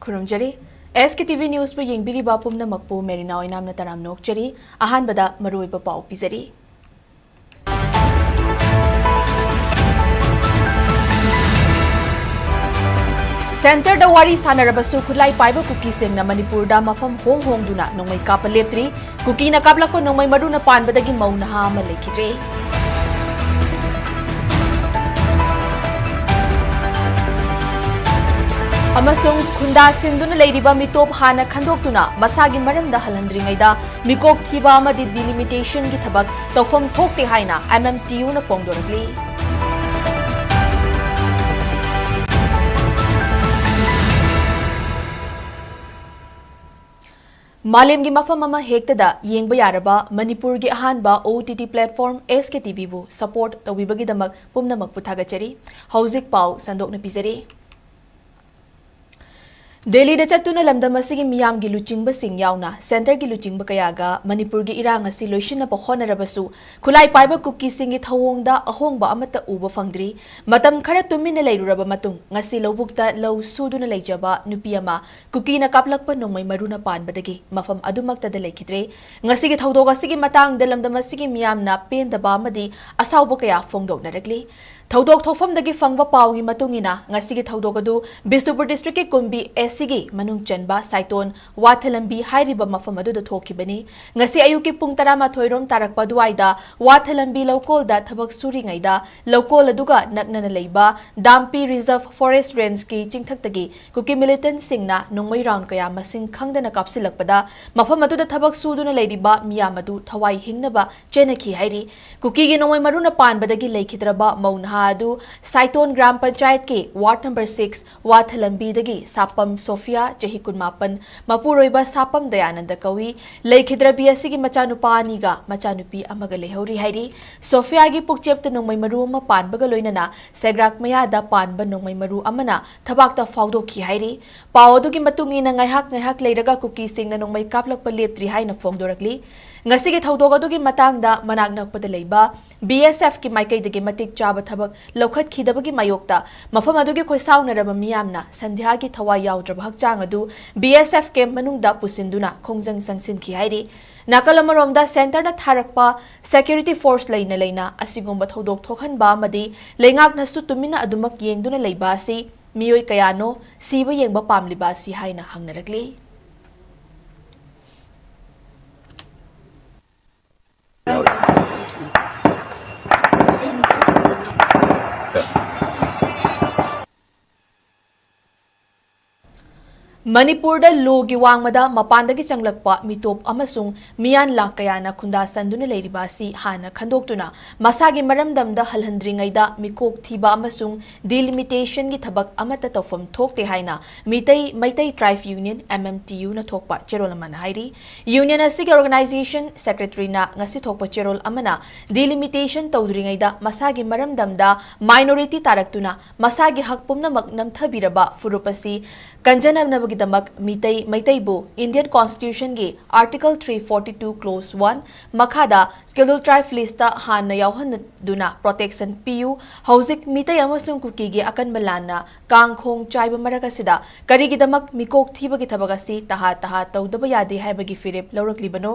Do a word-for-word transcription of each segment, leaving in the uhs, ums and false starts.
ꯈꯨꯔꯨꯝꯖꯔꯤ꯫ ꯑꯦꯁ ꯀꯦ T V ꯅ꯭ꯌꯨꯁꯄꯨ ꯌꯦꯡꯕꯤꯔꯤꯕ ꯄꯨꯝꯅꯃꯛꯄꯨ Marina ꯑꯣꯏꯅꯥꯝꯅ ꯇꯔꯥꯝꯅ ꯑꯣꯛꯆꯔꯤ꯫ ꯑꯍꯥꯟꯕꯗ ꯃꯔꯨꯑꯣꯏꯕ ꯄꯥꯎ ꯄꯤꯖꯔꯤ꯫ ꯁꯦꯟꯇꯔꯗ ꯋꯥꯔꯤ ꯁꯥꯟꯅꯔꯕꯁꯨ ꯈꯨꯠꯂꯥꯏ ꯄꯥꯏꯕ ꯀꯨꯀꯤꯁꯤꯡꯅ ꯃꯅꯤꯄꯨꯔꯗ ꯃꯐꯝ ꯍꯣꯡ ꯍꯣꯡꯗꯨꯅ ꯅꯣꯡꯃꯩ ꯀꯥꯞꯄ ꯂꯦꯞꯇ꯭ꯔꯤ꯫ ꯀꯨꯀꯤꯅ ꯀꯥꯞꯂꯛꯄ ꯅꯣꯡꯃꯩ ꯃꯔꯨꯅ ꯄꯥꯟꯕꯗꯒꯤ ꯃꯧ ꯅꯍꯥ ꯑꯃ ꯂꯩꯈꯤꯗ꯭ꯔꯦ꯫ ꯑꯃꯁꯨꯡ ꯈꯨꯟꯗꯥ ꯁꯤꯟꯗꯨꯅ ꯂꯩꯔꯤꯕ ꯃꯤꯇꯣꯞ ꯍꯥꯟꯅ ꯈꯟꯗꯣꯛꯇꯨꯅ ꯃꯁꯥꯒꯤ ꯃꯔꯝꯗ ꯍꯜꯍꯟꯗ꯭ꯔꯤꯉꯩꯗ ꯃꯤꯀꯣꯛ ꯊꯤꯕ ꯑꯃꯗꯤ ꯗꯤꯂꯤꯃꯤꯇꯦꯁꯟꯒꯤ ꯊꯕꯛ ꯇꯧꯐꯝ ꯊꯣꯛꯇꯦ ꯍꯥꯏꯅ ꯑꯦꯝ ꯑꯦꯝ ꯇꯤ ꯌꯨꯅ ꯐꯣꯡꯗꯣꯔꯛꯂꯤ꯫ ꯃꯥꯂꯦꯝꯒꯤ ꯃꯐꯝ ꯑꯃ ꯍꯦꯛꯇꯗ ꯌꯦꯡꯕ ꯌꯥꯔꯕ ꯃꯅꯤꯄꯨꯔꯒꯤ ꯑꯍꯥꯟꯕ ꯑꯣ ꯇꯤ ꯇꯤ ꯄ꯭ꯂꯦꯠꯐꯣꯔꯝ ꯑꯦꯁ ꯀꯦ ꯇꯤ ꯚꯤꯕꯨ ꯁꯄꯣꯔꯠ ꯇꯧꯕꯤꯕꯒꯤꯗꯃꯛ ꯄꯨꯝꯅꯃꯛꯄꯨ ꯊꯥꯒꯠꯆꯔꯤ꯫ ꯍꯧꯖꯤꯛ ꯄꯥꯎ ꯁꯟꯗꯣꯛꯅ ꯄꯤꯖꯔꯤ꯫ ꯗꯦꯜꯂꯤꯗ ꯆꯠꯇꯨꯅ ꯂꯝꯗꯝ ꯑꯁꯤꯒꯤ ꯃꯤꯌꯥꯝꯒꯤ ꯂꯨꯆꯤꯡꯕꯁꯤꯡ ꯌꯥꯎꯅ ꯁꯦꯟꯇꯔꯒꯤ ꯂꯨꯆꯤꯡꯕ ꯀꯌꯥꯒ ꯃꯅꯤꯄꯨꯔꯒꯤ ꯏꯔꯥꯡ ꯑꯁꯤ ꯂꯣꯏꯁꯤꯟꯅꯕ ꯍꯣꯠꯅꯔꯕꯁꯨ, ꯈꯨꯠꯂꯥꯏ ꯄꯥꯏꯕ ꯀꯨꯀꯤꯁꯤꯡꯒꯤ ꯊꯧꯑꯣꯡꯗ ꯑꯍꯣꯡꯕ ꯑꯃꯠꯇ ꯎꯕ ꯐꯪꯗ꯭ꯔꯤ꯫ ꯃꯇꯝ ꯈꯔ ꯇꯨꯃꯤꯟꯅ ꯂꯩꯔꯨꯔꯕ ꯃꯇꯨꯡ, ꯉꯁꯤ ꯂꯧꯕꯨꯛꯇ ꯂꯧ ꯁꯨꯗꯨꯅ ꯂꯩꯖꯕ ꯅꯨꯄꯤ ꯑꯃ ꯀꯨꯀꯤꯅ ꯀꯥꯞꯂꯛꯄ ꯅꯣꯡꯃꯩ ꯃꯔꯨꯅ ꯄꯥꯟꯕꯗꯒꯤ ꯃꯐꯝ ꯑꯗꯨꯃꯛꯇꯗ ꯂꯩꯈꯤꯗ꯭ꯔꯦ꯫ ꯉꯁꯤꯒꯤ ꯊꯧꯗꯣꯛ ꯑꯁꯤꯒꯤ ꯃꯇꯥꯡꯗ ꯂꯝꯗꯝ ꯑꯁꯤꯒꯤ ꯃꯤꯌꯥꯝꯅ ꯄꯦꯟꯗꯕ ꯑꯃꯗꯤ ꯑꯁꯥꯎꯕ ꯀꯌꯥ ꯐꯣꯡꯗꯣꯛꯅꯔꯛꯂꯤ꯫ ꯊꯧꯗꯣꯛ ꯊꯣꯛꯐꯝꯗꯒꯤ ꯐꯪꯕ ꯄꯥꯎꯒꯤ ꯃꯇꯨꯡ ꯏꯟꯅ, ꯉꯁꯤꯒꯤ ꯊꯧꯗꯣꯛ ꯑꯗꯨ ꯕꯤꯁꯅꯨꯄꯨꯔ ꯗꯤꯁꯇ꯭ꯔꯤꯛꯀꯤ ꯀꯨꯝꯕꯤ ꯑꯦꯁ ꯁꯤꯒꯤ ꯃꯅꯨꯡ ꯆꯟꯕ ꯁꯥꯏꯇꯣꯟ ꯋꯥꯊꯂꯝꯕꯤ ꯍꯥꯏꯔꯤꯕ ꯃꯐꯝ ꯑꯗꯨꯗ ꯊꯣꯛꯈꯤꯕꯅꯤ꯫ ꯉꯁꯤ ꯑꯌꯨꯛꯀꯤ ꯄꯨꯡ ꯇꯔꯥꯃꯥꯊꯣꯏ ꯔꯣꯝ ꯇꯥꯔꯛꯄ ꯑꯗꯨꯋꯥꯏꯗ ꯋꯥꯊꯂꯝꯕꯤ ꯂꯧꯀꯣꯜꯗ ꯊꯕꯛ ꯁꯨꯔꯤꯉꯩꯗ ꯂꯧꯀꯣꯜ ꯑꯗꯨꯒ ꯅꯛꯅꯅ ꯂꯩꯕ ꯗꯥꯝꯄꯤ ꯔꯤꯖꯔꯚ ꯐꯣꯔꯦꯁ ꯔꯦꯟꯖꯀꯤ ꯆꯤꯡꯊꯛꯇꯒꯤ ꯀꯨꯀꯤ ꯃꯤꯂꯤꯇꯦꯟꯠꯁꯤꯡꯅ ꯅꯣꯡꯃꯩ ꯔꯥꯎꯟ ꯀꯌꯥ ꯃꯁꯤꯡ ꯈꯪꯗꯅ ꯀꯥꯞꯁꯤꯜꯂꯛꯄꯗ, ꯃꯐꯝ ꯑꯗꯨꯗ ꯊꯕꯛ ꯁꯨꯗꯨꯅ ꯂꯩꯔꯤꯕ ꯃꯤꯌꯥꯝ ꯑꯗꯨ ꯊꯋꯥꯏ ꯍꯤꯡꯅꯕ ꯆꯦꯟꯅꯈꯤ ꯍꯥꯏꯔꯤ꯫ ꯀꯨꯀꯤꯒꯤ ꯅꯣꯡꯃꯩ ꯃꯔꯨꯅ ꯄꯥꯟꯕꯗꯒꯤ ꯂꯩꯈꯤꯗ꯭ꯔꯕ ꯃꯧ ꯅꯍꯥ ꯑꯗꯨ ꯁꯥꯏꯇꯣꯟ ꯒ꯭ꯔꯥꯝ ꯄꯟꯆꯥꯌꯠꯀꯤ ꯋꯥꯔꯗ ꯅꯝꯕꯔ ꯁꯤꯛꯁ ꯋꯥꯊꯂꯝꯕꯤꯗꯒꯤ ꯁꯥꯄꯝ ꯁꯣꯐꯤꯌꯥ, ꯆꯍꯤ ꯀꯨꯟꯃꯥꯄꯟ, ꯃꯄꯨꯔꯣꯏꯕ ꯁꯥꯄꯝ ꯗꯌꯥꯅꯟꯗ ꯀꯧꯏ꯫ ꯂꯩꯈꯤꯗ꯭ꯔꯕꯤ ꯑꯁꯤꯒꯤ ꯃꯆꯥꯅꯨꯄꯥ ꯑꯅꯤꯒ ꯃꯆꯥꯅꯨꯄꯤ ꯑꯃꯒ ꯂꯩꯍꯧꯔꯤ ꯍꯥꯏꯔꯤ꯫ ꯁꯣꯐꯤꯌꯥꯒꯤ ꯄꯨꯛꯆꯦꯞꯇ ꯅꯣꯡꯃꯩ ꯃꯔꯨ ꯑꯃ ꯄꯥꯟꯕꯒ ꯂꯣꯏꯅꯅ ꯁꯦꯒ꯭ꯔꯥꯛ ꯃꯌꯥꯗ ꯄꯥꯟꯕ ꯅꯣꯡꯃꯩ ꯃꯔꯨ ꯑꯃꯅ ꯊꯕꯥꯛꯇ ꯐꯥꯎꯗꯣꯛꯈꯤ ꯍꯥꯏꯔꯤ꯫ ꯄꯥꯎ ꯑꯗꯨꯒꯤ ꯃꯇꯨꯡ ꯏꯟꯅ, ꯉꯥꯏꯍꯥꯛ ꯉꯥꯏꯍꯥꯛ ꯂꯩꯔꯒ ꯀꯨꯀꯤꯁꯤꯡꯅ ꯅꯣꯡꯃꯩ ꯀꯥꯞꯂꯛꯄ ꯂꯦꯞꯇ꯭ꯔꯤ ꯍꯥꯏꯅ ꯐꯣꯡꯗꯣꯔꯛꯂꯤ꯫ ꯉꯁꯤꯒꯤ ꯊꯧꯗꯣꯛ ꯑꯗꯨꯒꯤ ꯃꯇꯥꯡꯗ ꯃꯅꯥꯛ ꯅꯛꯄꯗ ꯂꯩꯕ ꯕꯤ ꯑꯦꯁ ꯑꯦꯐꯀꯤ ꯃꯥꯏꯀꯩꯗꯒꯤ ꯃꯇꯤꯛ ꯆꯥꯕ ꯊꯕꯛ ꯂꯧꯈꯠꯈꯤꯗꯕꯒꯤ ꯃꯥꯌꯣꯛꯇ ꯃꯐꯝ ꯑꯗꯨꯒꯤ ꯈꯣꯏꯁꯥꯎꯅꯔꯕ ꯃꯤꯌꯥꯝꯅ ꯁꯟꯙ꯭ꯌꯥꯒꯤ ꯊꯋꯥꯏ ꯌꯥꯎꯗ꯭ꯔꯕ ꯍꯛꯆꯥꯡ ꯑꯗꯨ ꯕꯤ ꯑꯦꯁ ꯑꯦꯐ ꯀꯦꯝꯞ ꯃꯅꯨꯡꯗ ꯄꯨꯁꯤꯟꯗꯨꯅ ꯈꯣꯡꯖꯪ ꯆꯪꯁꯤꯟꯈꯤ ꯍꯥꯏꯔꯤ꯫ ꯅꯥꯀꯜ ꯑꯃꯔꯣꯝꯗ ꯁꯦꯟꯇꯔꯅ ꯊꯥꯔꯛꯄ ꯁꯦꯀ꯭ꯌꯨꯔꯤꯇꯤ ꯐꯣꯔꯁ ꯂꯩꯅ ꯂꯩꯅ ꯑꯁꯤꯒꯨꯝꯕ ꯊꯧꯗꯣꯛ ꯊꯣꯛꯍꯟꯕ ꯑꯃꯗꯤ ꯂꯩꯉꯥꯛꯅꯁꯨ ꯇꯨꯃꯤꯟꯅ ꯑꯗꯨꯃꯛ ꯌꯦꯡꯗꯨꯅ ꯂꯩꯕ ꯑꯁꯤ ꯃꯤꯑꯣꯏ ꯀꯌꯥꯅꯣ ꯁꯤꯕ ꯌꯦꯡꯕ ꯄꯥꯝꯂꯤꯕ ꯑꯁꯤ ꯍꯥꯏꯅ ꯍꯪꯅꯔꯛꯂꯤ꯫ ꯃꯅꯤꯄꯨꯔꯗ ꯂꯣꯒꯤ ꯋꯥꯡꯃꯗ ꯃꯄꯥꯟꯗꯒꯤ ꯆꯪꯂꯛꯄ ꯃꯤꯇꯣꯞ ꯑꯃꯁꯨꯡ ꯃꯤꯌꯥꯟ ꯂꯥꯛ ꯀꯌꯥꯅ ꯈꯨꯟꯗꯥꯁꯟꯗꯨꯅ ꯂꯩꯔꯤꯕ ꯑꯁꯤ ꯍꯥꯟꯅ ꯈꯟꯗꯣꯛꯇꯨꯅ ꯃꯁꯥꯒꯤ ꯃꯔꯝꯗꯝꯗ ꯍꯜꯍꯟꯗ꯭ꯔꯤꯉꯩꯗ ꯃꯤꯀꯣꯛ ꯊꯤꯕ ꯑꯃꯁꯨꯡ ꯗꯤꯂꯤꯃꯤꯇꯦꯁꯟꯒꯤ ꯊꯕꯛ ꯑꯃꯠꯇ ꯇꯧꯐꯝ ꯊꯣꯛꯇꯦ ꯍꯥꯏꯅ ꯃꯤꯇꯩ, ꯃꯩꯇꯩ ꯇ꯭ꯔꯥꯏꯕ ꯌꯨꯅꯤꯌꯟ, ꯑꯦꯝ ꯑꯦꯝ ꯇꯤ ꯌꯨꯅ ꯊꯣꯛꯄ ꯆꯦꯔꯣꯜ ꯑꯃꯅ ꯍꯥꯏꯔꯤ꯫ ꯌꯨꯅꯤꯌꯟ ꯑꯁꯤꯒꯤ ꯑꯣꯔꯒꯅꯥꯏꯖꯦꯁꯟ ꯁꯦꯀ꯭ꯔꯦꯇꯔꯤꯅ ꯉꯁꯤ ꯊꯣꯛꯄ ꯆꯦꯔꯣꯜ ꯑꯃꯅ ꯗꯤꯂꯤꯃꯤꯇꯦꯁꯟ ꯇꯧꯗ꯭ꯔꯤꯉꯩꯗ ꯃꯁꯥꯒꯤ ꯃꯔꯝꯗꯝꯗ ꯃꯥꯏꯅꯣꯔꯤꯇꯤ ꯇꯥꯔꯛꯇꯨꯅ ꯃꯁꯥꯒꯤ ꯍꯛ ꯄꯨꯝꯅꯃꯛ ꯅꯝꯊꯕꯤꯔꯕ ꯐꯨꯔꯨꯞ ꯑꯁꯤ ꯀꯟꯖꯅꯕꯒꯤꯗꯃꯛ ꯃꯤꯇꯩ, ꯃꯩꯇꯩꯕꯨ ꯏꯟꯗꯤꯌꯟ ꯀꯣꯟꯁꯇꯤꯇ꯭ꯌꯨꯁꯟꯒꯤ article three forty two close one ꯃꯈꯥꯗ ꯁ꯭ꯀꯦꯗ꯭ꯌꯨꯜ ꯇ꯭ꯔꯥꯏꯕ ꯂꯤꯁꯇ ꯍꯥꯟꯅ ꯌꯥꯎꯍꯟꯗꯨꯅ ꯄ꯭ꯔꯣꯇꯦꯛꯁꯟ ꯄꯤꯌꯨ꯫ ꯍꯧꯖꯤꯛ ꯃꯤꯇꯩ ꯑꯃꯁꯨꯡ ꯀꯨꯀꯤꯒꯤ ꯑꯀꯟꯕ ꯂꯥꯟꯅ ꯀꯥꯡ ꯈꯣꯡ ꯆꯥꯏꯕ ꯃꯔꯛ ꯑꯁꯤꯗ ꯀꯔꯤꯒꯤꯗꯃꯛ ꯃꯤꯀꯣꯛ ꯊꯤꯕꯒꯤ ꯊꯕꯛ ꯑꯁꯤ ꯇꯍꯥ ꯇꯍꯥ ꯇꯧꯗꯕ ꯌꯥꯗꯦ ꯍꯥꯏꯕꯒꯤ ꯐꯤꯔꯦꯞ ꯂꯧꯔꯛꯂꯤꯕꯅꯣ?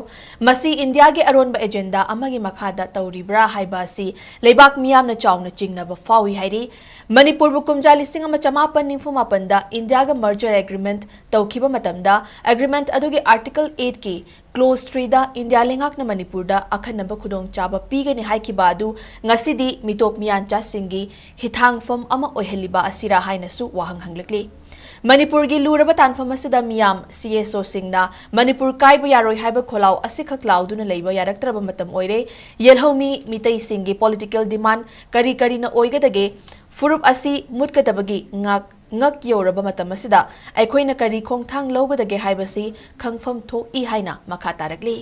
ꯃꯁꯤ ꯏꯟꯗꯤꯌꯥꯒꯤ ꯑꯔꯣꯟꯕ ꯑꯦꯖꯦꯟꯗꯥ ꯑꯃꯒꯤ ꯃꯈꯥꯗ ꯇꯧꯔꯤꯕ꯭ꯔꯥ ꯍꯥꯏꯕ ꯑꯁꯤ ꯂꯩꯕꯥꯛ ꯃꯤꯌꯥꯝꯅ ꯆꯥꯎꯅ ꯆꯤꯡꯅꯕ ꯐꯥꯎꯏ ꯍꯥꯏꯔꯤ꯫ ꯃꯅꯤꯄꯨꯔꯕꯨ ꯀꯨꯝꯖꯥ ꯂꯤꯁꯤꯡ ꯑꯃ ꯆꯃꯥꯄꯟ ꯅꯤꯐꯨ ꯃꯥꯄꯟꯗ ꯏꯟꯗꯤꯌꯥꯒ ꯃꯔꯖꯔ ꯑꯦꯒ꯭ꯔꯤꯃꯦꯟꯠ ꯇꯧꯈꯤꯕ ꯃꯇꯝꯗ ꯑꯦꯒ꯭ꯔꯤꯃꯦꯟꯠ ꯑꯗꯨꯒꯤ ꯑꯥꯔꯇꯤꯀꯜ ꯑꯩꯠꯀꯤ ꯀ꯭ꯂꯣꯖ ꯊ꯭ꯔꯤꯗ ꯏꯟꯗꯤꯌꯥ ꯂꯩꯉꯥꯛꯅ ꯃꯅꯤꯄꯨꯔꯗ ꯑꯈꯟꯅꯕ ꯈꯨꯗꯣꯡꯆꯥꯕ ꯄꯤꯒꯅꯤ ꯍꯥꯏꯈꯤꯕ ꯑꯗꯨ ꯉꯁꯤꯗꯤ ꯃꯤꯇꯣꯞ ꯃꯤꯌꯥꯟꯆꯥꯁꯤꯡꯒꯤ ꯍꯤꯊꯥꯡꯐꯝ ꯑꯃ ꯑꯣꯏꯍꯜꯂꯤꯕ ꯑꯁꯤꯔꯥ ꯍꯥꯏꯅꯁꯨ ꯋꯥꯍꯪ ꯍꯪꯂꯛꯂꯤ꯫ ꯃꯅꯤꯄꯨꯔꯒꯤ ꯂꯨꯔꯕ ꯇꯥꯟꯐꯝ ꯑꯁꯤꯗ ꯃꯤꯌꯥꯝ, ꯁꯤ ꯑꯦꯁ ꯑꯣꯁꯤꯡꯅ ꯃꯅꯤꯄꯨꯔ ꯀꯥꯏꯕ ꯌꯥꯔꯣꯏ ꯍꯥꯏꯕ ꯈꯣꯜꯂꯥꯎ ꯑꯁꯤꯈꯛ ꯂꯥꯎꯗꯨꯅ ꯂꯩꯕ ꯌꯥꯔꯛꯇ꯭ꯔꯕ ꯃꯇꯝ ꯑꯣꯏꯔꯦ꯫ ꯌꯦꯜꯍꯧꯃꯤ ꯃꯤꯇꯩꯁꯤꯡꯒꯤ ꯄꯣꯂꯤꯇꯤꯀꯦꯜ ꯗꯤꯃꯥꯟ ꯀꯔꯤ ꯀꯔꯤꯅ ꯑꯣꯏꯒꯗꯒꯦ? ꯐꯨꯔꯨꯞ ꯑꯁꯤ ꯃꯨꯠꯀꯗꯕꯒꯤ ꯉꯥꯛ ꯉꯛ ꯌꯧꯔꯕ ꯃꯇꯝ ꯑꯁꯤꯗ ꯑꯩꯈꯣꯏꯅ ꯀꯔꯤ ꯈꯣꯡꯊꯥꯡ ꯂꯧꯒꯗꯒꯦ ꯍꯥꯏꯕꯁꯤ ꯈꯪꯐꯝ ꯊꯣꯛꯏ ꯍꯥꯏꯅ ꯃꯈꯥ ꯇꯥꯔꯛꯂꯤ꯫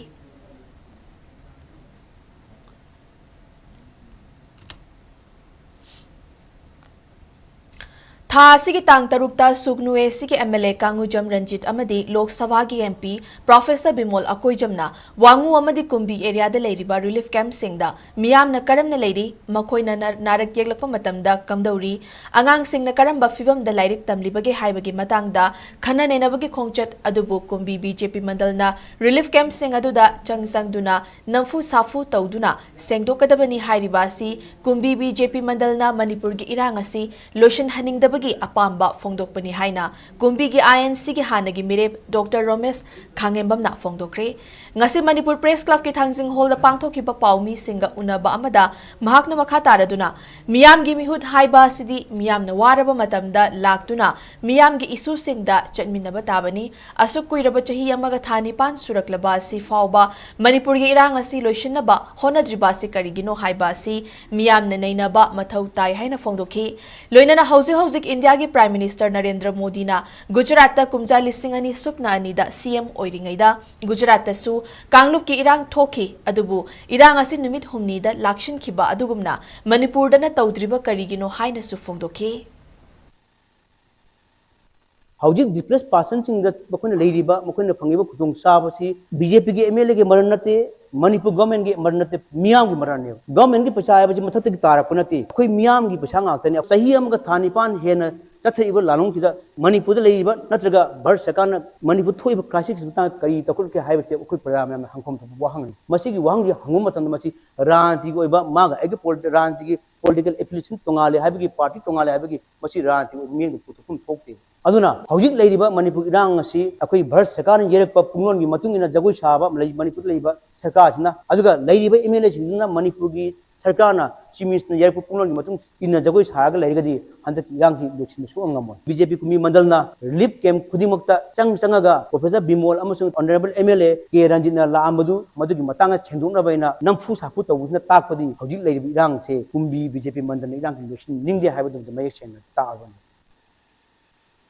ꯊꯥ ꯑꯁꯤꯒꯤ ꯇꯥꯡ ꯇꯔꯨꯛꯇ ꯁꯨꯛꯅꯨ ꯑꯦꯁꯤꯒꯤ ꯑꯦꯝ ꯑꯦꯜ ꯑꯦ ꯀꯥꯡꯉꯨꯖꯝ ꯔꯟꯖꯤꯠ ꯑꯃꯗꯤ ꯂꯣꯛ ꯁꯚꯥꯒꯤ ꯑꯦꯝ ꯄꯤ ꯄ꯭ꯔꯣꯐꯦꯁꯔ ꯕꯤꯃꯣꯜ ꯑꯀꯣꯏꯖꯝꯅ ꯋꯥꯉꯨ ꯑꯃꯗꯤ ꯀꯨꯝꯕꯤ ꯑꯦꯔꯤꯌꯥꯗ ꯂꯩꯔꯤꯕ ꯔꯤꯂꯤꯐ ꯀꯦꯝꯞꯁꯤꯡꯗ ꯃꯤꯌꯥꯝꯅ ꯀꯔꯝꯅ ꯂꯩꯔꯤ, ꯃꯈꯣꯏꯅ ꯅ-, ꯅꯥꯔꯛ ꯌꯦꯛꯂꯛꯄ ꯃꯇꯝꯗ ꯀꯝꯗꯧꯔꯤ, ꯑꯉꯥꯡꯁꯤꯡꯅ ꯀꯔꯝꯕ ꯐꯤꯚꯝꯗ ꯂꯥꯏꯔꯤꯛ ꯇꯝꯂꯤꯕꯒꯦ ꯍꯥꯏꯕꯒꯤ ꯃꯇꯥꯡꯗ ꯈꯟꯅ ꯅꯩꯅꯕꯒꯤ ꯈꯣꯡꯆꯠ ꯑꯗꯨꯕꯨ ꯀꯨꯝꯕꯤ ꯕꯤ ꯖꯦ ꯄꯤ ꯃꯟꯗꯜꯅ ꯔꯤꯂꯤꯐ ꯀꯦꯝꯞꯁꯤꯡ ꯑꯗꯨꯗ ꯆꯪ ꯆꯪꯗꯨꯅ ꯅꯝꯐꯨ ꯁꯥꯐꯨ ꯇꯧꯗꯨꯅ ꯁꯦꯡꯗꯣꯛꯀꯗꯕꯅꯤ ꯍꯥꯏꯔꯤꯕ ꯑꯁꯤ ꯀꯨꯝꯕꯤ ꯕꯤ ꯖꯦ ꯄꯤ ꯃꯟꯗꯜꯅ ꯃꯅꯤꯄꯨꯔꯒꯤ ꯏꯔꯥꯡ ꯑꯁꯤ ꯂꯣꯏꯁꯤꯟꯍꯟꯅꯤꯡꯗꯕꯒꯤ ꯑꯄꯥꯝꯕ ꯐꯣꯡꯗꯣꯛꯄꯅꯤ ꯍꯥꯏꯅ ꯀꯨꯝꯕꯤꯒꯤ ꯑꯥꯏ ꯑꯦꯟ ꯁꯤꯒꯤ ꯍꯥꯟꯅꯒꯤ ꯃꯤꯔꯦꯞ ꯗꯣꯛꯇꯔ ꯔꯣꯃꯦꯁ ꯈꯥꯉꯦꯝꯕꯝꯅ ꯐꯣꯡꯗꯣꯛꯈ꯭ꯔꯦ꯫ ꯉꯁꯤ ꯃꯅꯤꯄꯨꯔ ꯄ꯭ꯔꯦꯁ ꯀ꯭ꯂꯕꯀꯤ ꯊꯥꯡꯖꯤꯡ ꯍꯣꯜꯗ ꯄꯥꯡꯊꯣꯛꯈꯤꯕ ꯄꯥꯎꯃꯤꯁꯤꯡꯒ ꯎꯅꯕ ꯑꯃꯗ ꯃꯍꯥꯛꯅ ꯃꯈꯥ ꯇꯥꯔꯗꯨꯅ, ꯃꯤꯌꯥꯝꯒꯤ ꯃꯤꯍꯨꯠ ꯍꯥꯏꯕ ꯑꯁꯤꯗꯤ ꯃꯤꯌꯥꯝꯅ ꯋꯥꯔꯕ ꯃꯇꯝꯗ ꯂꯥꯛꯇꯨꯅ ꯃꯤꯌꯥꯝꯒꯤ ꯏꯁꯨꯁꯤꯡꯗ ꯆꯠꯃꯤꯟꯅꯕ ꯇꯥꯕꯅꯤ꯫ ꯑꯁꯨꯛ ꯀꯨꯏꯔꯕ ꯆꯍꯤ ꯑꯃꯒ ꯊꯥ ꯅꯤꯄꯥꯟ ꯁꯨꯔꯛꯂꯕ ꯑꯁꯤ ꯐꯥꯎꯕ ꯃꯅꯤꯄꯨꯔꯒꯤ ꯏꯔꯥꯡ ꯑꯁꯤ ꯂꯣꯏꯁꯤꯟꯅꯕ ꯍꯣꯠꯅꯗ꯭ꯔꯤꯕ ꯑꯁꯤ ꯀꯔꯤꯒꯤꯅꯣ ꯍꯥꯏꯕ ꯑꯁꯤ ꯃꯤꯌꯥꯝꯅ ꯅꯩꯅꯕ ꯃꯊꯧ ꯇꯥꯏ ꯍꯥꯏꯅ ꯐꯣꯡꯗꯣꯛꯈꯤ꯫ ꯂꯣꯏꯅꯅ ꯍꯧꯖꯤꯛ ꯍꯧꯖꯤꯛ ꯏꯟꯗꯤꯌꯥꯒꯤ ꯄ꯭ꯔꯥꯏꯝ ꯃꯤꯅꯤꯁꯇꯔ ꯅꯔꯦꯟꯗ꯭ꯔ ꯃꯣꯗꯤꯅ ꯒꯨꯖꯔꯥꯠꯇ ꯀꯨꯝꯖꯥ ꯂꯤꯁꯤꯡ ꯑꯅꯤ ꯁꯨꯞꯅ ꯑꯅꯤꯗ ꯁꯤ ꯑꯦꯝ ꯑꯣꯏꯔꯤꯉꯩꯗ ꯒꯨꯖꯔꯥꯠꯇꯁꯨ ꯀꯥꯡꯂꯨꯞꯀꯤ ꯏꯔꯥꯡ ꯊꯣꯛꯈꯤ, ꯑꯗꯨꯕꯨ ꯏꯔꯥꯡ ꯑꯁꯤ ꯅꯨꯃꯤꯠ ꯍꯨꯝꯅꯤꯗ ꯂꯥꯛꯁꯤꯟꯈꯤꯕ ꯑꯗꯨꯒꯨꯝꯅ ꯃꯅꯤꯄꯨꯔꯗꯅ ꯇꯧꯗ꯭ꯔꯤꯕ ꯀꯔꯤꯒꯤꯅꯣ ꯍꯥꯏꯅꯁꯨ ꯐꯣꯡꯗꯣꯛꯈꯤ꯫ ꯍꯧꯖꯤꯛ ꯗꯤꯁꯄ꯭ꯂꯦꯁ ꯄꯥꯔꯁꯟꯁꯤꯡꯗ ꯃꯈꯣꯏꯅ ꯂꯩꯔꯤꯕ, ꯃꯈꯣꯏꯅ ꯐꯪꯉꯤꯕ ꯈꯨꯗꯣꯡꯆꯥꯕꯁꯤ ꯕꯤ ꯖꯦ ꯄꯤꯒꯤ ꯑꯦꯝ ꯑꯦꯜ ꯑꯦꯒꯤ ꯃꯔꯟ ꯅꯠꯇꯦ, ꯃꯅꯤꯄꯨꯔ ꯒꯣꯔꯃꯦꯟꯒꯤ ꯃꯔꯟ ꯅꯠꯇꯦ, ꯃꯤꯌꯥꯝꯒꯤ ꯃꯔꯟꯅꯦꯕ꯫ ꯒꯣꯔꯃꯦꯟꯒꯤ ꯄꯩꯁꯥ ꯍꯥꯏꯕꯁꯤ ꯃꯊꯛꯇꯒꯤ ꯇꯥꯔꯛꯄ ꯅꯠꯇꯦ, ꯑꯩꯈꯣꯏ ꯃꯤꯌꯥꯝꯒꯤ ꯄꯩꯁꯥ ꯉꯥꯛꯇꯅꯦ꯫ ꯆꯍꯤ ꯑꯃꯒ ꯊꯥ ꯅꯤꯄꯥꯟ ꯍꯦꯟꯅ ꯆꯠꯊꯔꯤꯕ ꯂꯥꯟꯂꯣꯡꯁꯤꯗ ꯃꯅꯤꯄꯨꯔꯗ ꯂꯩꯔꯤꯕ ꯅꯠꯇ꯭ꯔꯒ ꯚꯥꯔꯠ ꯁꯔꯀꯥꯔꯅ ꯃꯅꯤꯄꯨꯔ ꯊꯣꯛꯏꯕ ꯀ꯭ꯔꯥꯏꯁꯤꯁꯀꯤ ꯃꯇꯥꯡꯗ ꯀꯔꯤ ꯇꯧꯈꯠꯀꯦ ꯍꯥꯏꯕꯁꯦ ꯑꯩꯈꯣꯏ ꯄ꯭ꯔꯖꯥ ꯃꯌꯥꯝꯅ ꯍꯪꯐꯝ ꯊꯣꯛꯄ ꯋꯥꯍꯪꯅꯤ꯫ ꯃꯁꯤꯒꯤ ꯋꯥꯍꯪꯁꯤ ꯍꯪꯕ ꯃꯇꯝꯗ ꯃꯁꯤ ꯔꯥꯖꯅꯤꯇꯤꯒꯤ ꯑꯣꯏꯕ ꯃꯥꯒ ꯑꯩꯒꯤ ꯄꯣꯂꯤ-, ꯔꯥꯖꯅꯤꯇꯤꯒꯤ ꯄꯣꯂꯤꯇꯤꯀꯦꯜ ꯑꯦꯐꯤꯂꯤꯌꯦꯁꯟ ꯇꯣꯉꯥꯜꯂꯦ ꯍꯥꯏꯕꯒꯤ, ꯄꯥꯔꯇꯤ ꯇꯣꯉꯥꯜꯂꯦ ꯍꯥꯏꯕꯒꯤ ꯃꯁꯤ ꯔꯥꯖꯅꯤꯇꯤꯒꯤ ꯑꯣꯏꯕ ꯃꯤꯠꯌꯦꯡꯗ ꯄꯨꯊꯣꯛꯐꯝ ꯊꯣꯛꯇꯦ꯫ ꯑꯗꯨꯅ ꯍꯧꯖꯤꯛ ꯂꯩꯔꯤꯕ ꯃꯅꯤꯄꯨꯔ ꯏꯔꯥꯡ ꯑꯁꯤ ꯑꯩꯈꯣꯏ ꯚꯥꯔꯠ ꯁꯔꯀꯥꯔꯅ ꯌꯩꯔꯛꯄ ꯄꯨꯡꯂꯣꯟꯒꯤ ꯃꯇꯨꯡ ꯏꯟꯅ ꯖꯒꯣꯏ ꯁꯥꯕ ꯂꯩ ꯃꯅꯤꯄꯨꯔꯗ ꯂꯩꯔꯤꯕ ꯁꯔꯀꯥꯔꯁꯤꯅ, ꯑꯗꯨꯒ ꯂꯩꯔꯤꯕ ꯑꯦꯝ ꯑꯦꯜ ꯑꯦꯁꯤꯡꯗꯨꯅ ꯃꯅꯤꯄꯨꯔꯒꯤ ꯁꯔꯀꯥꯔꯅ, ꯆꯤꯐ ꯃꯤꯅꯤꯁꯇꯔꯅ ꯌꯩꯔꯛꯄ ꯄꯨꯡꯂꯣꯟꯒꯤ ꯃꯇꯨꯡ ꯏꯟꯅ ꯖꯒꯣꯏ ꯁꯥꯔꯒ ꯂꯩꯔꯒꯗꯤ ꯍꯟꯗꯛꯀꯤ ꯏꯔꯥꯡꯁꯤ ꯂꯣꯏꯁꯤꯟꯕ ꯁꯨꯡꯉꯝ ꯉꯝꯃꯣꯏ꯫ ꯕꯤ ꯖꯦ ꯄꯤ ꯀꯨꯝꯕꯤ ꯃꯟꯗꯜꯅ ꯔꯤꯂꯤꯐ ꯀꯦꯝꯞ ꯈꯨꯗꯤꯡꯃꯛꯇ ꯆꯪ ꯆꯪꯉꯒ ꯄ꯭ꯔꯣꯐꯦꯁꯔ ꯕꯤꯃꯣꯜ ꯑꯃꯁꯨꯡ honourable M L A K ꯔꯟꯖꯤꯠꯅ ꯂꯥꯛꯑꯝꯕꯗꯨ ꯃꯗꯨꯒꯤ ꯃꯇꯥꯡꯗ ꯁꯦꯡꯗꯣꯛꯅꯕ ꯍꯥꯏꯅ ꯅꯝꯐꯨ ꯁꯥꯐꯨ ꯇꯧꯕꯁꯤꯅ ꯇꯥꯛꯄꯗꯤ ꯍꯧꯖꯤꯛ ꯂꯩꯔꯤꯕ ꯏꯔꯥꯡꯁꯦ ꯀꯨꯝꯕꯤ ꯕꯤ ꯖꯦ ꯄꯤ ꯃꯟꯗꯜꯅ ꯏꯔꯥꯡꯁꯤ ꯂꯣꯏꯁꯤꯟꯅꯤꯡꯗꯦ ꯍꯥꯏꯕꯗꯨ ꯃꯌꯦꯛ ꯁꯦꯡꯅ ꯇꯥꯛꯑꯕꯅꯤ꯫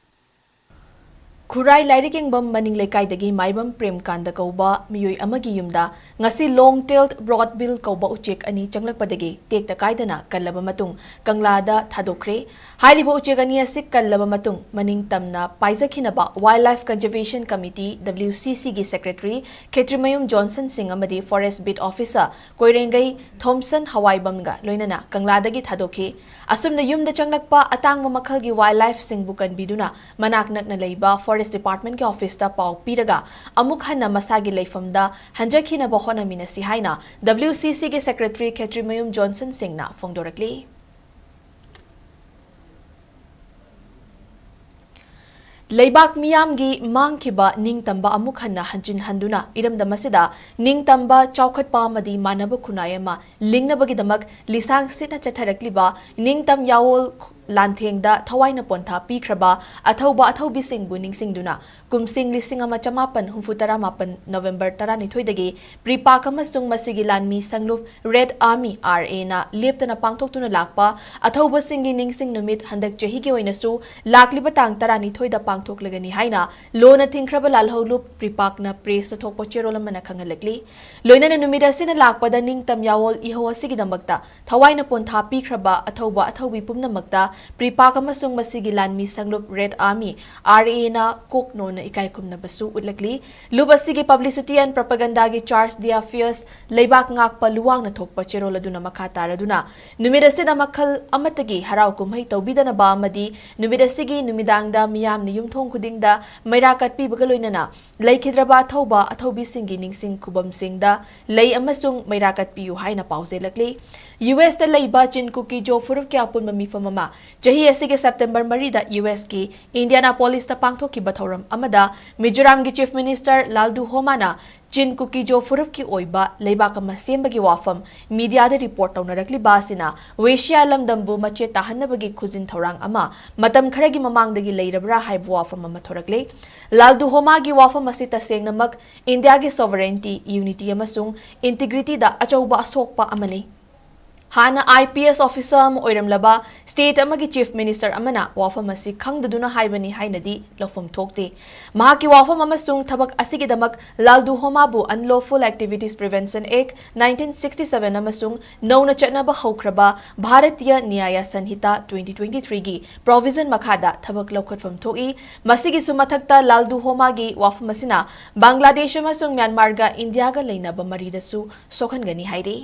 ꯈꯨꯔꯥꯏ ꯂꯥꯏꯔꯤꯛ ꯌꯦꯡꯐꯝ ꯃꯅꯤꯡ ꯂꯩꯀꯥꯏꯗꯒꯤ ꯃꯥꯏꯕꯝ ꯄ꯭ꯔꯦꯝꯀꯥꯟꯗ ꯀꯧꯕ ꯃꯤꯑꯣꯏ ꯑꯃꯒꯤ ꯌꯨꯝꯗ ꯉꯁꯤ long tailed broadbill ꯀꯧꯕ ꯎꯆꯦꯛ ꯑꯅꯤ ꯆꯪꯂꯛꯄꯗꯒꯤ ꯇꯦꯛꯇ ꯀꯥꯏꯗꯅ ꯀꯜꯂꯕ ꯃꯇꯨꯡ ꯀꯪꯂꯥꯗ ꯊꯥꯗꯣꯛꯈ꯭ꯔꯦ꯫ ꯍꯥꯏꯔꯤꯕ ꯎꯆꯦꯛ ꯑꯅꯤ ꯑꯁꯤ ꯀꯜꯂꯕ ꯃꯇꯨꯡ ꯃꯅꯤꯡ ꯇꯝꯅ ꯄꯥꯏꯖꯈꯤꯅꯕ Wildlife Conservation Committee, W C C, ꯒꯤ secretary ꯈꯦꯇ꯭ꯔꯤꯃꯌꯨꯝ ꯖꯣꯟꯁꯟ ꯁꯤꯡ ꯑꯃꯗꯤ forest beat officer ꯀꯣꯏꯔꯦꯡꯒꯩ ꯊꯣꯝꯁꯟ ꯍꯋꯥꯏꯕꯝꯒ ꯂꯣꯏꯅꯅ ꯀꯪꯂꯥꯗꯒꯤ ꯊꯥꯗꯣꯛꯈꯤ꯫ ꯑꯁꯨꯝꯅ ꯌꯨꯝꯗ ꯆꯪꯂꯛꯄ ꯑꯇꯥꯡꯕ ꯃꯈꯜꯒꯤ wildlifeꯁꯤꯡꯕꯨ ꯀꯟꯕꯤꯗꯨꯅ ꯃꯅꯥꯛ ꯅꯛꯅ ꯂꯩꯕ forest departmentꯀꯤ officeꯇ ꯄꯥꯎ ꯄꯤꯔꯒ ꯑꯃꯨꯛ ꯍꯟꯅ ꯃꯁꯥꯒꯤ ꯂꯩꯐꯝꯗ ꯍꯟꯖꯈꯤꯅꯕ ꯍꯣꯠꯅꯃꯤꯟꯅꯁꯤ ꯍꯥꯏꯅ W C Cꯒꯤ secretary ꯈꯦꯇ꯭ꯔꯤꯃꯌꯨꯝ ꯖꯣꯟꯁꯟ ꯁꯤꯡꯅ ꯐꯣꯡꯗꯣꯔꯛꯂꯤ꯫ ꯂꯩꯕꯥꯛ ꯃꯤꯌꯥꯝꯒꯤ ꯃꯥꯡꯈꯤꯕ ꯅꯤꯡꯇꯝꯕ ꯑꯃꯨꯛ ꯍꯟꯅ ꯍꯟꯖꯤꯟ ꯍꯟꯗꯨꯅ ꯏꯔꯝꯗꯝ ꯑꯁꯤꯗ ꯅꯤꯡꯇꯝꯕ, ꯆꯥꯎꯈꯠꯄ ꯑꯃꯗꯤ ꯃꯥꯟꯅꯕ ꯈꯨꯟꯅꯥꯏ ꯑꯃ ꯂꯤꯡꯅꯕꯒꯤꯗꯃꯛ ꯂꯤꯁꯥꯡ ꯁꯤꯠꯅ ꯆꯠꯊꯔꯛꯂꯤꯕ ꯅꯤꯡꯇꯝ ꯌꯥꯑꯣꯜ ꯂꯥꯟꯊꯦꯡꯗ ꯊꯋꯥꯏꯅ ꯄꯣꯟꯊꯥ ꯄꯤꯈ꯭ꯔꯕ ꯑꯊꯧꯕ ꯑꯊꯧꯕꯤꯁꯤꯡꯕꯨ ꯅꯤꯡꯁꯤꯡꯗꯨꯅ ꯀꯨꯝꯁꯤꯡ ꯂꯤꯁꯤꯡ ꯑꯃ ꯆꯃꯥꯄꯟ ꯍꯨꯝꯐꯨ ꯇꯔꯥ ꯃꯥꯄꯟ November ꯇꯔꯥꯅꯤꯊꯣꯏꯗꯒꯤ PREPAK ꯑꯃꯁꯨꯡ ꯃꯁꯤꯒꯤ ꯂꯥꯟꯃꯤ ꯁꯪꯂꯨꯞ Red Army, R Aꯅ ꯂꯦꯞꯇꯅ ꯄꯥꯡꯊꯣꯛꯇꯨꯅ ꯂꯥꯛꯄ ꯑꯊꯧꯕꯁꯤꯡꯒꯤ ꯅꯤꯡꯁꯤꯡ ꯅꯨꯃꯤꯠ ꯍꯟꯗꯛ ꯆꯍꯤꯒꯤ ꯑꯣꯏꯅꯁꯨ ꯂꯥꯛꯂꯤꯕ ꯇꯥꯡ ꯇꯔꯥꯅꯤꯊꯣꯏꯗ ꯄꯥꯡꯊꯣꯛꯂꯒꯅꯤ ꯍꯥꯏꯅ ꯂꯣꯟꯅ ꯊꯤꯡꯈ꯭ꯔꯕ ꯂꯥꯜꯍꯧꯂꯨꯞ PREPAKꯅ pressꯇ ꯊꯣꯛꯄ ꯆꯦꯔꯣꯜ ꯑꯃꯅ ꯈꯪꯍꯜꯂꯛꯂꯤ꯫ ꯂꯣꯏꯅꯅ ꯅꯨꯃꯤꯠ ꯑꯁꯤꯅ ꯂꯥꯛꯄꯗ ꯅꯤꯡꯇꯝ ꯌꯥꯑꯣꯜ ꯏꯍꯧ ꯑꯁꯤꯒꯤꯗꯃꯛꯇ ꯊꯋꯥꯏꯅ ꯄꯣꯟꯊꯥ ꯄꯤꯈ꯭ꯔꯕ ꯑꯊꯧꯕ ꯑꯊꯧꯕꯤ ꯄꯨꯝꯅꯃꯛꯇ PREPAK ꯑꯃꯁꯨꯡ ꯃꯁꯤꯒꯤ ꯂꯥꯟꯃꯤ ꯁꯪꯂꯨꯞ Red Army, RAꯅ ꯀꯣꯛ ꯅꯣꯟꯅ ꯏꯀꯥꯏ ꯈꯨꯝꯅꯕꯁꯨ ꯎꯠꯂꯛꯂꯤ꯫ ꯂꯨꯞ ꯑꯁꯤꯒꯤ publicity and propagandaꯒꯤ charge d'affaires ꯂꯩꯕꯥꯛ ꯉꯥꯛꯄ ꯂꯨꯋꯥꯡꯅ ꯊꯣꯛꯄ ꯆꯦꯔꯣꯜ ꯑꯗꯨꯅ ꯃꯈꯥ ꯇꯥꯔꯗꯨꯅ, ꯅꯨꯃꯤꯠ ꯑꯁꯤꯗ ꯃꯈꯜ ꯑꯃꯠꯇꯒꯤ ꯍꯔꯥꯎ ꯀꯨꯝꯍꯩ ꯇꯧꯕꯤꯗꯅꯕ ꯑꯃꯗꯤ ꯅꯨꯃꯤꯠ ꯑꯁꯤꯒꯤ ꯅꯨꯃꯤꯗꯥꯡꯗ ꯃꯤꯌꯥꯝꯅ ꯌꯨꯝꯊꯣꯡ ꯈꯨꯗꯤꯡꯗ ꯃꯩꯔꯥ ꯀꯠꯄꯤꯕꯒ ꯂꯣꯏꯅꯅ ꯂꯩꯈꯤꯗ꯭ꯔꯕ ꯑꯊꯧꯕ ꯑꯊꯧꯕꯤꯁꯤꯡꯒꯤ ꯅꯤꯡꯁꯤꯡ ꯈꯨꯕꯝꯁꯤꯡꯗ ꯂꯩ ꯑꯃꯁꯨꯡ ꯃꯩꯔꯥ ꯀꯠꯄꯤꯌꯨ ꯍꯥꯏꯅ ꯄꯥꯎꯖꯦꯜꯂꯛꯂꯤ꯫ USꯇ ꯂꯩꯕ ꯆꯤꯟ ꯀꯨꯀꯤ ꯖꯣ ꯐꯨꯔꯨꯞꯀꯤ ꯑꯄꯨꯟꯕ ꯃꯤꯐꯝ ꯑꯃ ꯆꯍꯤ ꯑꯁꯤꯒꯤ September ꯃꯔꯤꯗ USꯀꯤ Indianapolisꯇ ꯄꯥꯡꯊꯣꯛꯈꯤꯕ ꯊꯧꯔꯝ ꯑꯃꯗ ꯃꯤꯖꯣꯔꯥꯝꯒꯤ Chief Minister ꯂꯥꯜꯗꯨ ꯍꯣꯃꯥꯅ ꯆꯤꯟ ꯀꯨꯀꯤ ꯖꯣ ꯐꯨꯔꯨꯞꯀꯤ ꯑꯣꯏꯕ ꯂꯩꯕꯥꯛ ꯑꯃ ꯁꯦꯝꯕꯒꯤ ꯋꯥꯐꯝ mediaꯗ report ꯇꯧꯅꯔꯛꯂꯤꯕ ꯑꯁꯤꯅ ꯋꯦꯁꯤꯌꯥ ꯂꯝꯗꯝꯕꯨ ꯃꯆꯦꯠ ꯇꯥꯍꯟꯅꯕꯒꯤ ꯈꯨꯖꯤꯟ ꯊꯧꯔꯥꯡ ꯑꯃ ꯃꯇꯝ ꯈꯔꯒꯤ ꯃꯃꯥꯡꯗꯒꯤ ꯂꯩꯔꯕ꯭ꯔꯥ ꯍꯥꯏꯕ ꯋꯥꯐꯝ ꯑꯃ ꯊꯣꯔꯛꯂꯦ꯫ ꯂꯥꯜꯗꯨ ꯍꯣꯃꯥꯒꯤ ꯋꯥꯐꯝ ꯑꯁꯤ ꯇꯁꯦꯡꯅꯃꯛ ꯏꯟꯗꯤꯌꯥꯒꯤ sovereignty, unity ꯑꯃꯁꯨꯡ integrityꯗ ꯑꯆꯧꯕ ꯑꯁꯣꯛꯄ ꯑꯃꯅꯤ꯫ ꯍꯥꯟꯅ I P S officer ꯑꯃ ꯑꯣꯏꯔꯝꯂꯕ state ꯑꯃꯒꯤ chief minister ꯑꯃꯅ ꯋꯥꯐꯝ ꯑꯁꯤ ꯈꯪꯗꯗꯨꯅ ꯍꯥꯏꯕꯅꯤ ꯍꯥꯏꯅꯗꯤ ꯂꯧꯐꯝ ꯊꯣꯛꯇꯦ꯫ ꯃꯍꯥꯛꯀꯤ ꯋꯥꯐꯝ ꯑꯃꯁꯨꯡ ꯊꯕꯛ ꯑꯁꯤꯒꯤꯗꯃꯛ ꯂꯥꯜꯗꯨ ꯍꯣꯃꯥꯕꯨ Unlawful Activities Prevention Act nineteen sixty seven ꯑꯃꯁꯨꯡ ꯅꯧꯅ ꯆꯠꯅꯕ ꯍꯧꯈ꯭ꯔꯕ ꯚꯥꯔꯇꯤꯌ ꯅ꯭ꯌꯥꯌ ꯁꯟꯍꯤꯇꯥ twenty twenty three ꯒꯤ provision ꯃꯈꯥꯗ ꯊꯕꯛ ꯂꯧꯈꯠꯐꯝ ꯊꯣꯛꯏ꯫ ꯃꯁꯤꯒꯤꯁꯨ ꯃꯊꯛꯇ ꯂꯥꯜꯗꯨ ꯍꯣꯃꯥꯒꯤ ꯋꯥꯐꯝ ꯑꯁꯤꯅ ꯕꯪꯒ꯭ꯂꯥꯗꯦꯁ ꯑꯃꯁꯨꯡ ꯃ꯭ꯌꯥꯟꯃꯥꯔꯒ ꯏꯟꯗꯤꯌꯥꯒ ꯂꯩꯅꯕ ꯃꯔꯤꯗꯁꯨ ꯁꯣꯛꯍꯟꯒꯅꯤ ꯍꯥꯏꯔꯤ꯫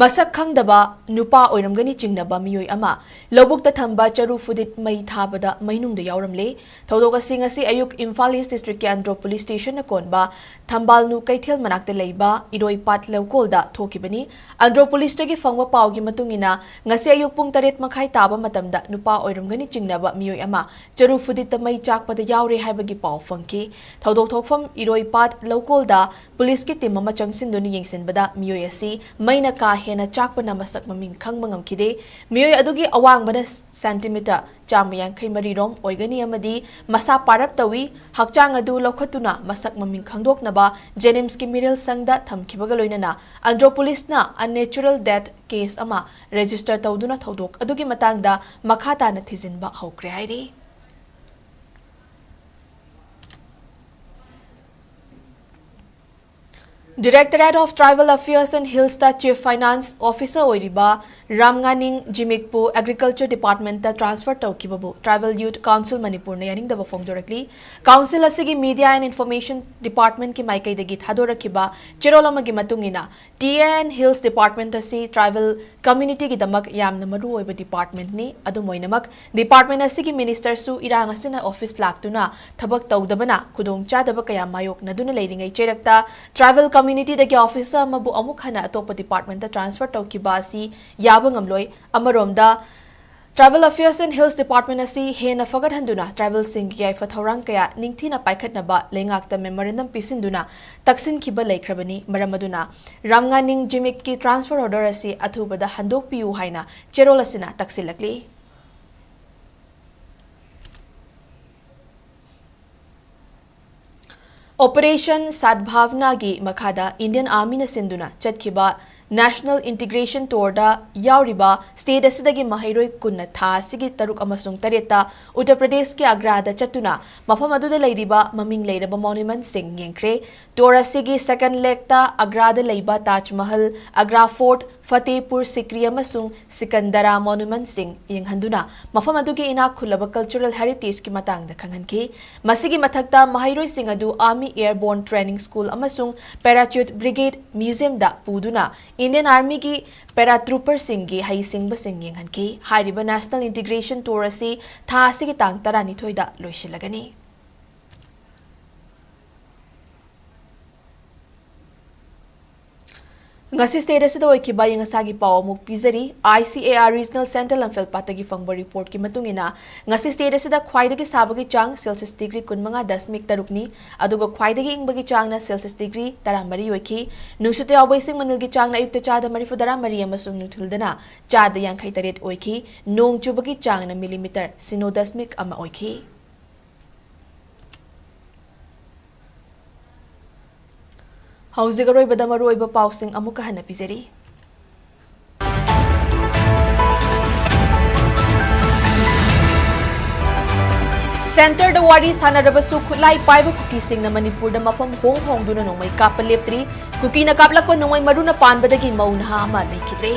ꯃꯁꯛ ꯈꯪꯗꯕ ꯅꯨꯄꯥ ꯑꯣꯏꯔꯝꯒꯅꯤ ꯆꯤꯡꯅꯕ ꯃꯤꯑꯣꯏ ꯑꯃ ꯂꯧꯕꯨꯛꯇ ꯊꯝꯕ ꯆꯔꯨ ꯐꯨꯗꯤꯠ ꯃꯩ ꯊꯥꯕꯗ ꯃꯩꯅꯨꯡꯗ ꯌꯥꯎꯔꯝꯂꯦ꯫ ꯊꯧꯗꯣꯛ ꯑꯁꯤ ꯉꯁꯤ ꯑꯌꯨꯛ ꯏꯝꯐꯥꯜ East District ꯀꯤ ꯑꯟꯗ꯭ꯔꯣ police station ꯅ ꯀꯣꯟꯕ ꯊꯝꯕꯥꯜꯅꯨ ꯀꯩꯊꯦꯜ ꯃꯅꯥꯛꯇ ꯂꯩꯕ ꯏꯔꯣꯏꯄꯥꯠ ꯂꯧꯀꯣꯜꯗ ꯊꯣꯛꯈꯤꯕꯅꯤ꯫ ꯑꯟꯗ꯭ꯔꯣ police ꯇꯒꯤ ꯐꯪꯕ ꯄꯥꯎꯒꯤ ꯃꯇꯨꯡ ꯏꯟꯅ, ꯉꯁꯤ ꯑꯌꯨꯛ ꯄꯨꯡ ꯇꯔꯦꯠ ꯃꯈꯥꯏ ꯇꯥꯕ ꯃꯇꯝꯗ ꯅꯨꯄꯥ ꯑꯣꯏꯔꯝꯒꯅꯤ ꯆꯤꯡꯅꯕ ꯃꯤꯑꯣꯏ ꯑꯃ ꯆꯔꯨ ꯐꯨꯗꯤꯠꯇ ꯃꯩ ꯆꯥꯛꯄꯗ ꯌꯥꯎꯔꯦ ꯍꯥꯏꯕꯒꯤ ꯄꯥꯎ ꯐꯪꯈꯤ꯫ ꯊꯧꯗꯣꯛ ꯊꯣꯛꯐꯝ ꯏꯔꯣꯏꯄꯥꯠ ꯂꯧꯀꯣꯜꯗ police ꯀꯤ team ꯑꯃ ꯆꯪꯁꯤꯟꯗꯨꯅ ꯌꯦꯡꯁꯤꯟꯕꯗ ꯃꯤꯑꯣꯏ ꯑꯁꯤ ꯃꯩꯅ ꯀꯥ ꯍꯦꯟꯅ ꯆꯥꯛꯄꯅ ꯃꯁꯛ ꯃꯃꯤꯡ ꯈꯪꯕ ꯉꯝꯈꯤꯗꯦ꯫ ꯃꯤꯑꯣꯏ ꯑꯗꯨꯒꯤ ꯑꯋꯥꯡꯕꯅ centimeter ꯆꯥꯝꯃ ꯌꯥꯡꯈꯩ ꯃꯔꯤ ꯔꯣꯝ ꯑꯣꯏꯒꯅꯤ ꯑꯃꯗꯤ ꯃꯁꯥ ꯄꯥꯔꯞ ꯇꯧꯏ꯫ ꯍꯛꯆꯥꯡ ꯑꯗꯨ ꯂꯧꯈꯠꯇꯨꯅ ꯃꯁꯛ ꯃꯃꯤꯡ ꯈꯪꯗꯣꯛꯅꯕ JNIMS ꯀꯤ ꯃꯤꯔꯦꯜ ꯁꯪꯗ ꯊꯝꯈꯤꯕꯒ ꯂꯣꯏꯅꯅ ꯑꯟꯗ꯭ꯔꯣ police ꯅ unnatural death case ꯑꯃ register ꯇꯧꯗꯨꯅ ꯊꯧꯗꯣꯛ ꯑꯗꯨꯒꯤ ꯃꯇꯥꯡꯗ ꯃꯈꯥ ꯇꯥꯅ ꯊꯤꯖꯤꯟꯕ ꯍꯧꯈ꯭ꯔꯦ ꯍꯥꯏꯔꯤ꯫ Directorate of Tribal Affairs and Hills ꯇ Chief Finance Officer ꯑꯣꯏꯔꯤꯕ ꯔꯥꯝꯉꯥꯅꯤꯡ ꯖꯤꯃꯤꯛꯄꯨ Agriculture Department ꯇ transfer ꯇꯧꯈꯤꯕꯕꯨ Tribal Youth Council ꯃꯅꯤꯄꯨꯔꯅ ꯌꯥꯅꯤꯡꯗꯕ ꯐꯣꯡꯗꯣꯔꯛꯂꯤ꯫ Council ꯑꯁꯤꯒꯤ Media and Information Department ꯀꯤ ꯃꯥꯏꯀꯩꯗꯒꯤ ꯊꯥꯗꯣꯔꯛꯈꯤꯕ ꯆꯦꯔꯣꯜ ꯑꯃꯒꯤ ꯃꯇꯨꯡ ꯏꯟꯅ, T A and Hills Department ꯑꯁꯤ tribal community ꯒꯤꯗꯃꯛ ꯌꯥꯝꯅ ꯃꯔꯨ ꯑꯣꯏꯕ department ꯅꯤ꯫ ꯑꯗꯨꯝ ꯑꯣꯏꯅꯃꯛ, department ꯑꯁꯤꯒꯤ minister ꯁꯨ ꯏꯔꯥꯡ ꯑꯁꯤꯅ office ꯂꯥꯛꯇꯨꯅ ꯊꯕꯛ ꯇꯧꯗꯕꯅ ꯈꯨꯗꯣꯡꯆꯥꯗꯕ ꯀꯌꯥ ꯃꯥꯌꯣꯛꯅꯗꯨꯅ ꯂꯩꯔꯤꯉꯩ ꯆꯩꯔꯛꯇ, tribal community ꯗꯒꯤ officer ꯑꯃꯕꯨ ꯑꯃꯨꯛ ꯍꯟꯅ ꯑꯇꯣꯞꯄ department ꯇ transfer ꯇꯧꯈꯤꯕ ꯑꯁꯤ ꯌꯥꯕ ꯉꯝꯂꯣꯏ꯫ ꯑꯃꯔꯣꯝꯗ, Tribal Affairs and Hills Department ꯑꯁꯤ ꯍꯦꯟꯅ ꯐꯒꯠꯍꯟꯗꯨꯅ tribal ꯁꯤꯡꯒꯤ ꯌꯥꯏꯐ ꯊꯧꯔꯥꯡ ꯀꯌꯥ ꯅꯤꯡꯊꯤꯅ ꯄꯥꯏꯈꯠꯅꯕ ꯂꯩꯉꯥꯛꯇ memorandum ꯄꯤꯁꯤꯟꯗꯨꯅ ꯇꯛꯁꯤꯟꯈꯤꯕ ꯂꯩꯈ꯭ꯔꯕꯅꯤ꯫ ꯃꯔꯝ ꯑꯗꯨꯅ ꯔꯥꯝꯉꯥꯅꯤꯡ ꯖꯤꯃꯤꯛꯀꯤ transfer order ꯑꯁꯤ ꯑꯊꯨꯕꯗ ꯍꯟꯗꯣꯛꯄꯤꯌꯨ ꯍꯥꯏꯅ ꯆꯦꯔꯣꯜ ꯑꯁꯤꯅ ꯇꯛꯁꯤꯜꯂꯛꯂꯤ꯫ Operation Sadbhavna ꯒꯤ ꯃꯈꯥꯗ Indian Army ꯅ ꯁꯤꯟꯗꯨꯅ ꯆꯠꯈꯤꯕ National Integration Tour ꯗ ꯌꯥꯎꯔꯤꯕ state ꯑꯁꯤꯗꯒꯤ ꯃꯍꯩꯔꯣꯏ ꯀꯨꯟꯅ ꯊꯥ ꯑꯁꯤꯒꯤ ꯇꯔꯨꯛ ꯑꯃꯁꯨꯡ ꯇꯔꯦꯠꯇ ꯎꯠꯇꯔ ꯄ꯭ꯔꯗꯦꯁꯀꯤ ꯑꯒ꯭ꯔꯥꯗ ꯆꯠꯇꯨꯅ ꯃꯐꯝ ꯑꯗꯨꯗ ꯂꯩꯔꯤꯕ ꯃꯃꯤꯡ ꯂꯩꯔꯕ monument ꯁꯤꯡ ꯌꯦꯡꯈ꯭ꯔꯦ꯫ Tour ꯑꯁꯤꯒꯤ second leg ꯇ ꯑꯒ꯭ꯔꯥꯗ ꯂꯩꯕ ꯇꯥꯖ ꯃꯍꯜ, ꯑꯒ꯭ꯔꯥ ꯐꯣꯔꯠ, ꯐꯇꯦꯄꯨꯔ ꯁꯤꯀ꯭ꯔꯤ ꯑꯃꯁꯨꯡ ꯁꯤꯀꯟꯗꯔꯥ monument ꯁꯤꯡ ꯌꯦꯡꯍꯟꯗꯨꯅ ꯃꯐꯝ ꯑꯗꯨꯒꯤ ꯏꯅꯥꯛ ꯈꯨꯜꯂꯕ cultural heritage ꯀꯤ ꯃꯇꯥꯡꯗ ꯈꯪꯍꯟꯈꯤ꯫ ꯃꯁꯤꯒꯤ ꯃꯊꯛꯇ ꯃꯍꯩꯔꯣꯏꯁꯤꯡ ꯑꯗꯨ Army Airborne Training School ꯑꯃꯁꯨꯡ Parachute Brigade Museum ꯗ ꯄꯨꯗꯨꯅ Indian Army ꯒꯤ paratrooper ꯁꯤꯡꯒꯤ ꯍꯩꯁꯤꯡꯕꯁꯤꯡ ꯌꯦꯡꯍꯟꯈꯤ꯫ ꯍꯥꯏꯔꯤꯕ National Integration Tour ꯑꯁꯤ ꯊꯥ ꯑꯁꯤꯒꯤ ꯇꯥꯡ ꯇꯔꯥꯅꯤꯊꯣꯏꯗ ꯂꯣꯏꯁꯤꯜꯂꯒꯅꯤ꯫ ꯉꯁꯤ state ꯑꯁꯤꯗ ꯑꯣꯏꯈꯤꯕ ꯑꯏꯪ ꯑꯁꯥꯒꯤ ꯄꯥꯎ ꯑꯃꯨꯛ ꯄꯤꯖꯔꯤ꯫ I C A R Regional Centre ꯂꯝꯐꯦꯜꯄꯥꯠꯇꯒꯤ ꯐꯪꯕ report ꯀꯤ ꯃꯇꯨꯡ ꯏꯟꯅ, ꯉꯁꯤ state ꯑꯁꯤꯗ ꯈ꯭ꯋꯥꯏꯗꯒꯤ ꯁꯥꯕꯒꯤ ꯆꯥꯡ Celsius degree ꯀꯨꯟꯃꯉꯥ ꯗꯁꯃꯤꯛ ꯇꯔꯨꯛꯅꯤ, ꯑꯗꯨꯒ ꯈ꯭ꯋꯥꯏꯗꯒꯤ ꯏꯪꯕꯒꯤ ꯆꯥꯡꯅ Celsius degree ꯇꯔꯥꯃꯔꯤ ꯑꯣꯏꯈꯤ꯫ ꯅꯨꯡꯁꯤꯠꯇ ꯌꯥꯎꯕ ꯏꯁꯤꯡ ꯃꯅꯤꯜꯒꯤ ꯆꯥꯡꯅ ꯑꯌꯨꯛꯇ ꯆꯥꯗ ꯃꯔꯤꯐꯨ ꯇꯔꯥꯃꯔꯤ ꯑꯃꯁꯨꯡ ꯅꯨꯡꯊꯤꯜꯗꯅ ꯆꯥꯗ ꯌꯥꯡꯈꯩ ꯇꯔꯦꯠ ꯑꯣꯏꯈꯤ꯫ ꯅꯣꯡ ꯆꯨꯕꯒꯤ ꯆꯥꯡꯅ millimeter ꯁꯤꯅꯣ ꯗꯁꯃꯤꯛ ꯑꯃ ꯑꯣꯏꯈꯤ꯫ ꯍꯧꯖꯤꯛ ꯑꯔꯣꯏꯕꯗ ꯃꯔꯨꯑꯣꯏꯕ ꯄꯥꯎꯁꯤꯡ ꯑꯃꯨꯛꯀ ꯍꯟꯅ ꯄꯤꯖꯔꯤ꯫ Centre ꯗ ꯋꯥꯔꯤ ꯁꯥꯟꯅꯔꯕꯁꯨ ꯈꯨꯠꯂꯥꯏ ꯄꯥꯏꯕ ꯀꯨꯀꯤꯁꯤꯡꯅ ꯃꯅꯤꯄꯨꯔꯗ ꯃꯐꯝ ꯍꯣꯡ ꯍꯣꯡꯗꯨꯅ ꯅꯣꯡꯃꯩ ꯀꯥꯞꯄ ꯂꯦꯞꯇ꯭ꯔꯤ꯫ ꯀꯨꯀꯤꯅ ꯀꯥꯞꯂꯛꯄ ꯅꯣꯡꯃꯩ ꯃꯔꯨꯅ ꯄꯥꯟꯕꯗꯒꯤ ꯃꯧ ꯅꯍꯥ ꯑꯃ ꯂꯩꯈꯤꯗ꯭ꯔꯦ꯫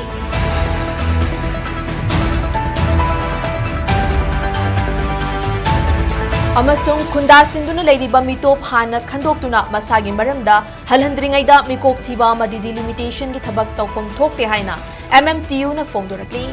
ꯑꯃꯁꯨꯡ ꯈꯨꯟꯗꯥ ꯁꯤꯟꯗꯨꯅ ꯂꯩꯔꯤꯕ ꯃꯤꯇꯣꯞ ꯍꯥꯟꯅ ꯈꯟꯗꯣꯛꯇꯨꯅ ꯃꯁꯥꯒꯤ ꯃꯔꯝꯗ ꯍꯜꯍꯟꯗ꯭ꯔꯤꯉꯩꯗ ꯃꯤꯀꯣꯛ ꯊꯤꯕ ꯑꯃꯗꯤ delimitation ꯒꯤ ꯊꯕꯛ ꯇꯧꯐꯝ ꯊꯣꯛꯇꯦ ꯍꯥꯏꯅ M M T U ꯅ ꯐꯣꯡꯗꯣꯔꯛꯂꯤ꯫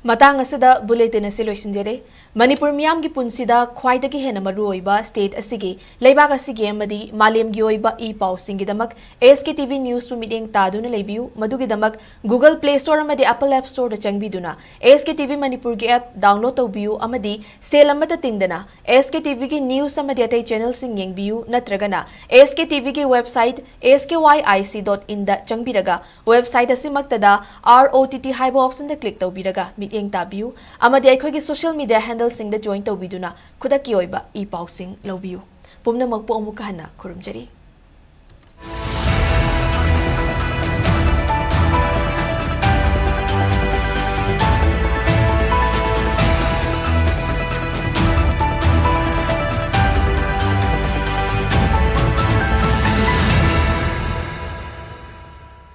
ꯃꯇꯥꯡ ꯑꯁꯤꯗ ꯕꯨꯂꯦꯇꯤꯟ ꯑꯁꯤ ꯂꯣꯏꯁꯤꯟꯖꯔꯦ꯫ ꯃꯅꯤꯄꯨꯔ ꯃꯤꯌꯥꯝꯒꯤ ꯄꯨꯟꯁꯤꯗ ꯈ꯭ꯋꯥꯏꯗꯒꯤ ꯍꯦꯟꯅ ꯃꯔꯨꯑꯣꯏꯕ ꯁ꯭ꯇꯦꯠ ꯑꯁꯤꯒꯤ, ꯂꯩꯕꯥꯛ ꯑꯁꯤꯒꯤ ꯑꯃꯗꯤ ꯃꯥꯂꯦꯝꯒꯤ ꯑꯣꯏꯕ ꯏ ꯄꯥꯎꯁꯤꯡꯒꯤꯗꯃꯛ ꯑꯦꯁ ꯀꯦ ꯇꯤ ꯚꯤ ꯅ꯭ꯌꯨꯁꯄꯨ ꯃꯤꯠꯌꯦꯡ ꯇꯥꯗꯨꯅ ꯂꯩꯕꯤꯌꯨ꯫ ꯃꯗꯨꯒꯤꯗꯃꯛ Google Play Store ꯑꯃꯗꯤ Apple App Storeꯗ ꯆꯪꯕꯤꯗꯨꯅ ꯑꯦꯁ ꯀꯦ ꯇꯤ ꯚꯤ ꯃꯅꯤꯄꯨꯔꯒꯤ app download ꯇꯧꯕꯤꯌꯨ ꯑꯃꯗꯤ ꯁꯦꯜ ꯑꯃꯠꯇ ꯇꯤꯡꯗꯅ ꯑꯦꯁ ꯀꯦ ꯇꯤ ꯚꯤꯒꯤ ꯅ꯭ꯌꯨꯁ ꯑꯃꯗꯤ ꯑꯇꯩ ꯆꯦꯅꯦꯜꯁꯤꯡ ꯌꯦꯡꯕꯤꯌꯨ, ꯅꯠꯇ꯭ꯔꯒꯅ ꯑꯦꯁ ꯀꯦ ꯇꯤ ꯚꯤꯒꯤ website S K Y I C dot inꯗ ꯆꯪꯕꯤꯔꯒ website ꯑꯁꯤꯃꯛꯇꯗ R O T T ꯍꯥꯏꯕ ꯑꯣꯞꯁꯟꯗ ꯀ꯭ꯂꯤꯛ ꯇꯧꯕꯤꯔꯒ ꯃꯤꯠꯌꯦꯡ ꯇꯥꯕꯤꯌꯨ ꯑꯃꯗꯤ ꯑꯩꯈꯣꯏꯒꯤ ꯁꯣꯁꯤꯌꯦꯜ ꯃꯤꯗꯤꯌꯥ ꯍꯦꯟꯗꯜꯁꯤꯡꯗ ꯖꯣꯏꯟ ꯇꯧꯕꯤꯗꯨꯅ ꯈꯨꯗꯛꯀꯤ ꯑꯣꯏꯕ ꯏ ꯄꯥꯎꯁꯤꯡ ꯂꯧꯕꯤꯌꯨ꯫ ꯄꯨꯝꯅꯃꯛꯄꯨ ꯑꯃꯨꯛꯀ ꯍꯟꯅ ꯈꯨꯔꯨꯝꯖꯔꯤ꯫